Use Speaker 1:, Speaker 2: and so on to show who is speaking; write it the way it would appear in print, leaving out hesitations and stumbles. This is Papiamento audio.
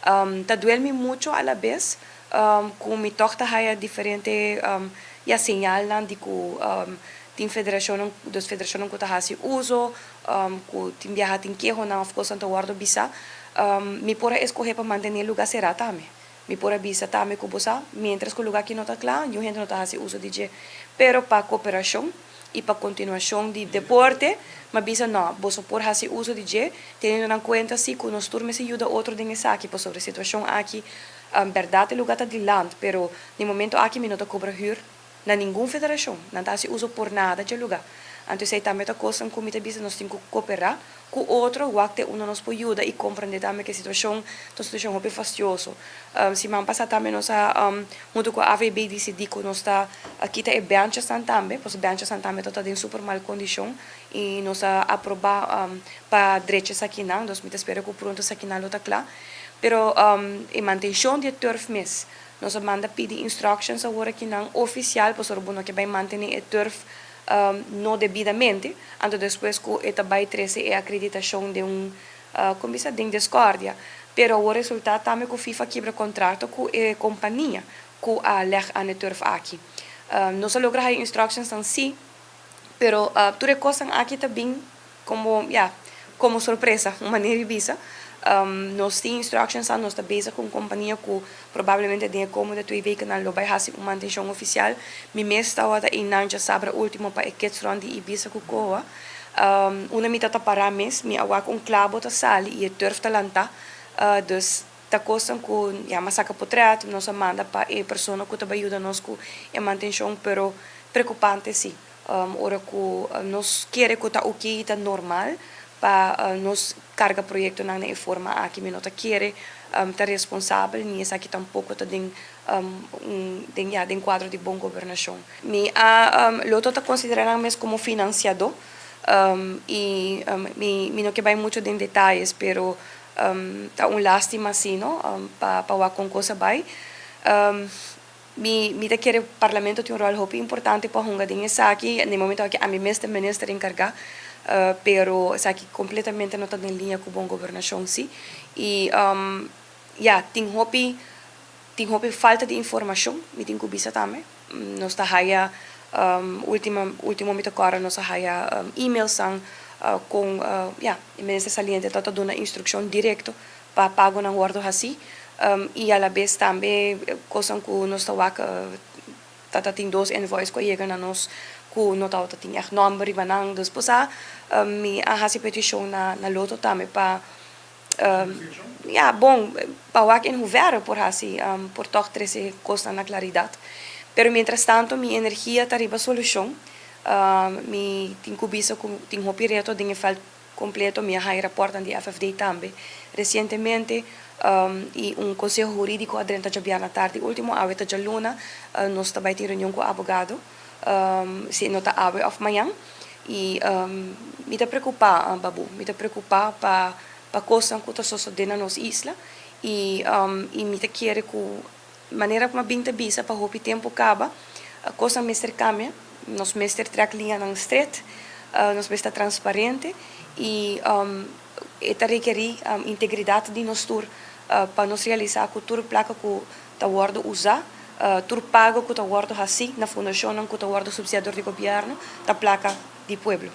Speaker 1: Ta duel mi mucho a la bes ku mi toch ta haya diferente ya señalnan di ku tin federashonnan, dus federashonnan ku ta hasi uso, ku tin biaha tin kehonan òf kosnan ta wòrdu bisá. Mi por a eskohé pa mantené e lugá será tambe. Mi por a bisa tambe ku bo sa, miéntras ku lugá aki no ta kla, niun hende no ta hasi uso di dje. Pero pa koperashon i pa kontinuashon di deporte, mi a bisa nò, boso por hasi uso di dje, teniendo nan kuenta si ku nos tur mester yuda otro den esaki, pasobra e situashon aki, bèrdat e lugá ta di land, pero den momento aki mi no ta kobra hür na ningun federashon, nan ta hasi uso por nada dje lugá. Anto esei tambe ta kosnan ku mi ta bisa nos tin ku koperá ku otro, wak te unda nos por yuda i komprendé tambe ku e situashon ta un situashon hopi fastioso. Siman pasá tambe nos a huntu ku AVB disidí ku nos ta kita e bènchesnan tambe, pasobra bènchesnan tambe ta den super mal kondishon i nos a aprobá pa drecha esakinan, dus mi ta spera ku pronto esakinan lo ta kla. Pero e mantenshon di e turf mes, nos a manda pidi instructions awor akinan ofisial pasobra bo no ke bai mantené e turf no debidamente, anto despues ku e ta bai trese e akreditashon den un, kon bisa, den discordia. Pero awor resultá tambe ku FIFA kibra kontrato ku e kompania ku a lèg aan e turf aki. Nos a logra haña instructionsnan sí, pero tur e kosnan aki ta bin komo, ya, komo sorpresa, un manera di bisa. Nos tin instructionsnan, nos ta bezig ku un kompania ku probablemente den e komende 2 wekennan lo bai hasi un mantenshon ofisial. Mi mes tabata einan djasabra último pa e kids run di Ibisa ku Koa. Unda mi tabata pará mes, mi a wak un klabo ta sali i e turf ta lantá. Dus ta kosnan ku, ya, m'a saka potrèt, nos a manda pa e persona ku ta bai yuda nos ku e mantenshon, pero preokupante sí. Ora ku nos kere ku ta oké, ta normal pa nos karga proyektonan na e forma aki, mi no ta kere ta responsabel, ni esaki tampoko ta den, ya, den kuadro di bon gobernashon. Mi a Lotto ta konsiderá nan mes komo finansiadó i mi no ke bai mucho den detayes, pero ta un lástima sí, no, pa wak kon kos a bai. Mi ta kere parlamento tin un ròl hopi importante pa hunga den esaki. Na e momento aki ami mes ta minister enkargá, pero esaki kompletamente no ta den liña ku bon gobernashon sí. I ya, tin hopi falta di informashon, mi tin ku bisa tambe. Nos ta haya último último mi ta kòrda nos a haya e-mailsnan kon, ya, e minister saliente ta duna instrukshon direkto pa pagonan wòrdu hasí i a la bes tambe kosnan ku nos ta wak ta tin dos invoice ku a yega na nos ku no tabata tin ègt nòmber riba nan. Dus pues mi a hasi petishon na Lotto tambe pa, ja, bon, pa wak in hoeverre por hasi por tòg trese kosnan na klaridat. Pero mientras tanto mi energia ta riba solushon. Mi tin ku bisa ku tin hopi reto den e vèlt kompleto. Mi a haña rapòrtnan di FFD tambe resientemente i un konseho hurídiko a drenta djabièrnè tardi último. Awe ta djaluna, nos ta bai tin reunion ku abogado, si no ta awe òf mañan. I mi ta preokupá, Babu, mi ta preokupá pa kosnan ku ta sosodé na nos isla i mi ta kere ku manera ku mi a bin ta bisa pa hopi tempu kaba, kosnan mester kambia, nos mester trèk liñanan stret, nos mester ta transparente i e ta rekerí integridat di nos tur pa nos realisá ku tur plaka ku ta wòrdu usá, tur pago ku ta wòrdu hasí na fundashonnan ku ta wòrdu supsidiá dor di gobièrnu ta plaka di pueblo.